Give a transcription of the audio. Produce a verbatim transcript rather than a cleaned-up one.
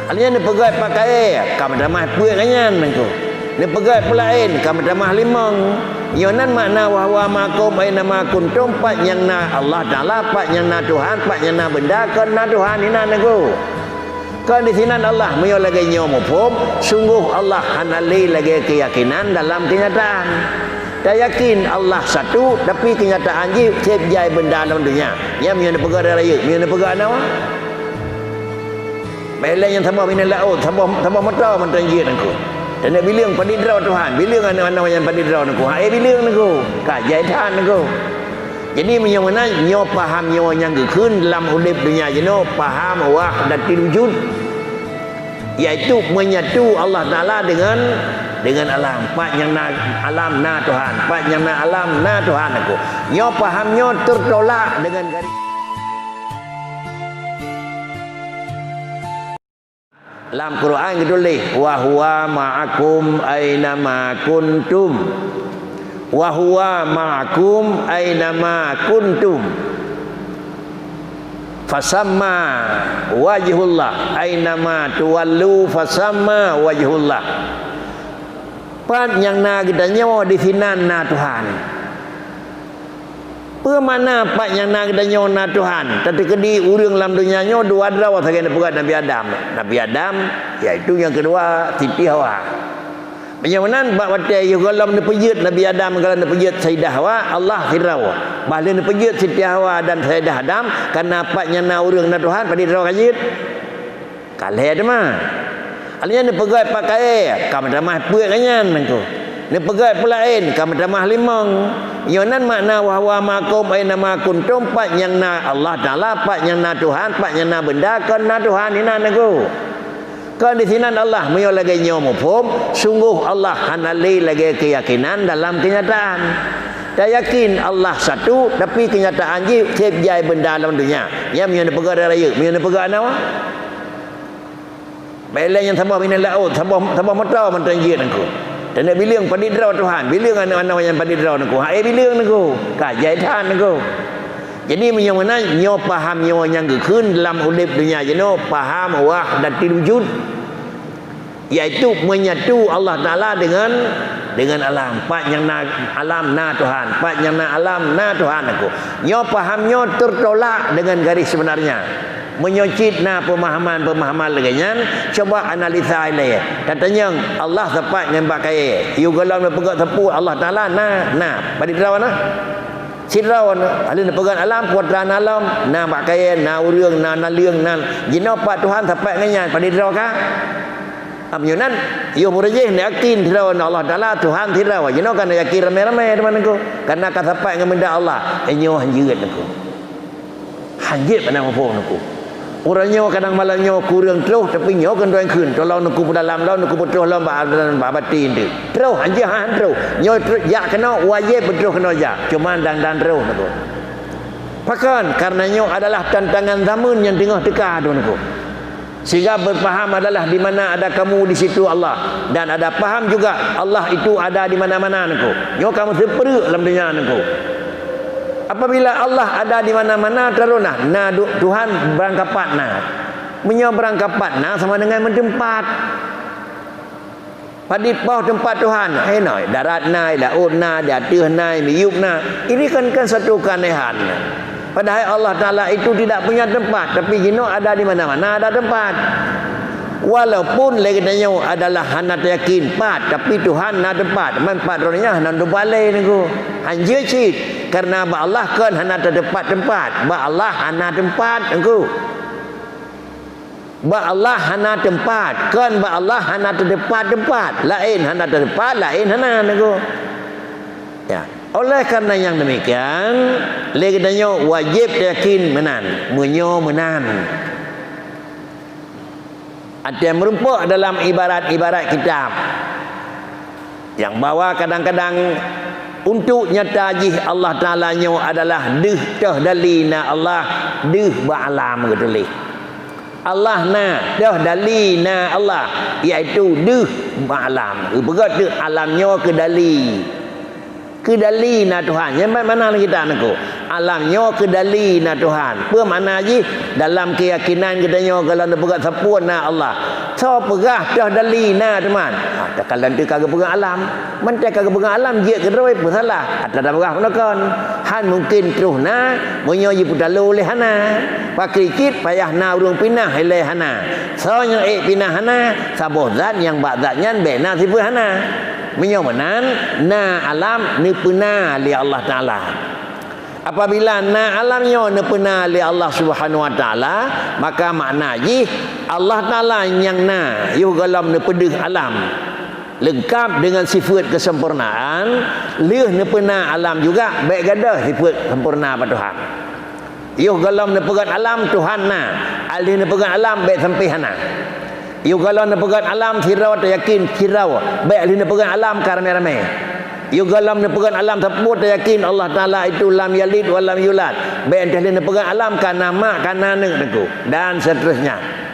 Alheuh neupeugét pat kayée, ka meutamah peuet ngon nyan nangku. Neupeugét peulaén, ka meutamah limong. Nyoe nan makna wa huwa ma'akum aina ma kuntum, pat nyang na Allah Taala, pat nyang na Tuhan, pat nyang na beunda, kon na Tuhan inan nangku. Kon disinan Allah, meunyoe lagée nyoe muphom, sunggoh Allah hana lé lagée keuyakinan dalam keunyataan. Tayakin Allah satu, tapi keunyataan jih seb jai beunda lam donya. Nyan meunyoe neupeugét rayeuk, meunyoe neupeugét aneuk. Bék lé nyang saboh binéh laôt, saboh, saboh moto mantong jeuet nangku. Taneuk bileueng padit droe Tuhan, bileueng aneuk-aneuk nyang padit droe nangku. Hai bileueng nangku, ka jai that nangku. Jadi meunyoe meunan, nyoe paham nyoe nyang geukheun lam udeb donya jinoe, paham wahdatil wujud, yaitu menyatu Allah Taala dengan, dengan alam. Pat nyang na alam na Tuhan, pat nyang na alam na Tuhan nangku. Nyoe paham nyoe teutolak dengan garis. Lam Quran geutuléh, "Wa huwa ma'akum aina ma kuntum." Wa huwa ma'akum aina ma kuntum. Fasamma wajhullah, aina ma tuwallu fasamma wajhullah. Pat nyang na geutanyoe disinan na Tuhan. Peue makna pat nyang na geutanyoe na Tuhan? Tateukeudi ureuëng lam donya nyoe dua droe sagai neupeugét Nabi Adam. Nabi Adam, yaitu nyang keudua Siti Hawa. Meunyoe meunan bak watée yoh gohlom neupeujeuet Nabi Adam, gohlom neupeujeuet Saidah Hawa, Allah sidroe. Bah lheueh neupeujeuet Siti Hawa dan Saidah Adam, kana pat nyang na ureuëng na Tuhan, padit droe ka jeuet? Ka lhée teuma. Alheuh neupeugét pat kayée, ka meutamah peuet ngon nyan nangku. Neupeugét peulaén, ka meutamah limong. Nyoe nan makna wa huwa ma'akum aina ma kuntum, pat nyang na Allah Taala, pat nyang na Tuhan, pat nyang na beunda, kon na Tuhan inan nangku. Kon disinan Allah, meunyoe lagée nyoe muphom, sunggoh Allah hana lé lagée keuyakinan dalam keunyataan. Tayakin Allah satu, tapi keunyataan jih seb jai beunda lam donya. Nyan meunyoe neupeugét rayeuk, meunyoe neupeugét aneuk. Bék lé nyang saboh binéh laôt, saboh, saboh moto mantong jeuet nangku. Taneuk bileueng padit droe Tuhan, bileueng aneuk-aneuk nyang padit droe nangku. Hai bileueng nangku, ka jai that nangku. Jadi meunyoe meunan, nyoe paham nyoe nyang geukheun lam udeb donya jinoe, paham wahdatil wujud, yaitu menyatu Allah Taala dengan, dengan alam. Pat nyang na alam na Tuhan, pat nyang na alam na Tuhan nangku. Nyoe paham nyoe teutolak dengan garis sebenarnya. Meunyoe cit na peumahaman-peumahaman lagée nyan, cuba analisa ilée. Tatanyong, Allah sapat ngon bak kayée. Yôh gohlom neupeugét sapeue Allah Taala na, na. Padit droe na? Sidroe na. Alheuh neupeugét alam, kuadran alam, na bak kayée, na ureuëng, na naleueng, na jinoe pat Tuhan sapat ngon nyan, padit droe ka? Am nyoe nan, yôh beureujéh neuyakin sidroe na Allah Taala, Tuhan sidroe. Jinoe ka neuyakin ramé-ramé teuma nangku. Kana ka sapat ngon benda Allah. Eh, nyoe hanjeuet nangku. Hanjeuet pandang muphom nangku. Uroe nyoe kadang malam nyoe kureueng troh, tapi nyoe keuneuk kheun, tolong nangku peudalam lom, nangku peutroh lom bak, bak batin teuh. Troh, hanjeuet han troh. Nyoe troh, jak keunoe, wajéb peutroh keunoe jak. Cuma dang-dang troh nangku. Pakon? Karena nyoe adalah tantangan zaman nyang teungoh teuka tu nangku. Sehingga berpaham adalah di mana ada kamu, di situ Allah. Dan ada paham juga Allah itu ada di mana-mana nangku. Nyoe kamoe seupeureuek lam donya nangku. Apabila Allah ada di mana-mana, taroh na, na du-, Tuhan beurangkapat na. Meunyoe beurangkapat na, sama dengan meuteumpat. Padit poh teumpat Tuhan, hai na, darat na, laôt na, di ateueh na, miyueb na. Ini kan, kan satu keanehan. Padahai Allah Taala itu tidak punya tempat, tapi jinoe ada di mana-mana ada tempat. Walaupun lé geutanyoe adalah hana tayakin pat, tapi Tuhan na tempat. Man pat droeneuh nyan hana teubalée nangku. Hanjeuet cit, karena bak Allah kon hana teuteumpat-teumpat. Bak Allah hana tempat nangku. Bak Allah hana teumpat, kon bak Allah hana teuteumpat-teumpat. Laén hana teuteumpat, laén hana nangku. Ya. Oleh karena nyang demikian, lé geutanyoe wajéb yakin meunan, meunyoe meunan. Até meurumpok dalam ibarat-ibarat kitab. Nyang bahwa kadang-kadang untuk nyata jih Allah Taala nyoe adalah deuh toh dali na Allah, deuh bak alam geutuléh. Allah na, toh dali na Allah, yaitu deuh bak alam. Geupeugah teuk alam nyoe keu dali. Keu dali na Tuhan. Nyan makna lé kitab nangku. Alam nyoe keudali na Tuhan. Peue makna jih? Dalam keuyakinan geutanyoe gohlom neupeugah sapeue na Allah. Soe peugah toh dali na teuma? Ha, takalon teuh ka geupeugah alam. Mantong ka geupeugah alam, jeuet keudroe, peue salah? Ata tapeugah keunoe kon. Han mungken troh na, meunyoe jipeutaloe lé hana. Pakri cit payah na ureuëng pinah ilée hana. Soe nyang ék pinah hana, saboh zat nyang bak zat nyan bék na sifeuet hana. Meunyoe meunan, na alam neupeuna lé Allah Taala. Apabila na alam nyoe neupeuna lé Allah Subhanahu Wa Taala, maka makna jih Allah Taala nyang na, yoh gohlom neupeudeuh alam. Leungkap deungon sifeuet keusempurnaan, lheueh neupeuna alam juga bék gadôh sifeuet sempurna bak Tuhan. Yoh gohlom neupeugét alam Tuhan na, lheueh neupeugét alam bék sampé hana. Yoh gohlom neupeugét alam sidroe tayakin sidroe, bék lheueh neupeugét alam ka ramé-ramé. Yoh gohlom neupeugét alam sapeue tayakin Allah Taala itu lam yalid wa lam yulad, bék entah lheueh neupeugét alam ka na mak, ka na aneuëk teungku, dan seterusnya.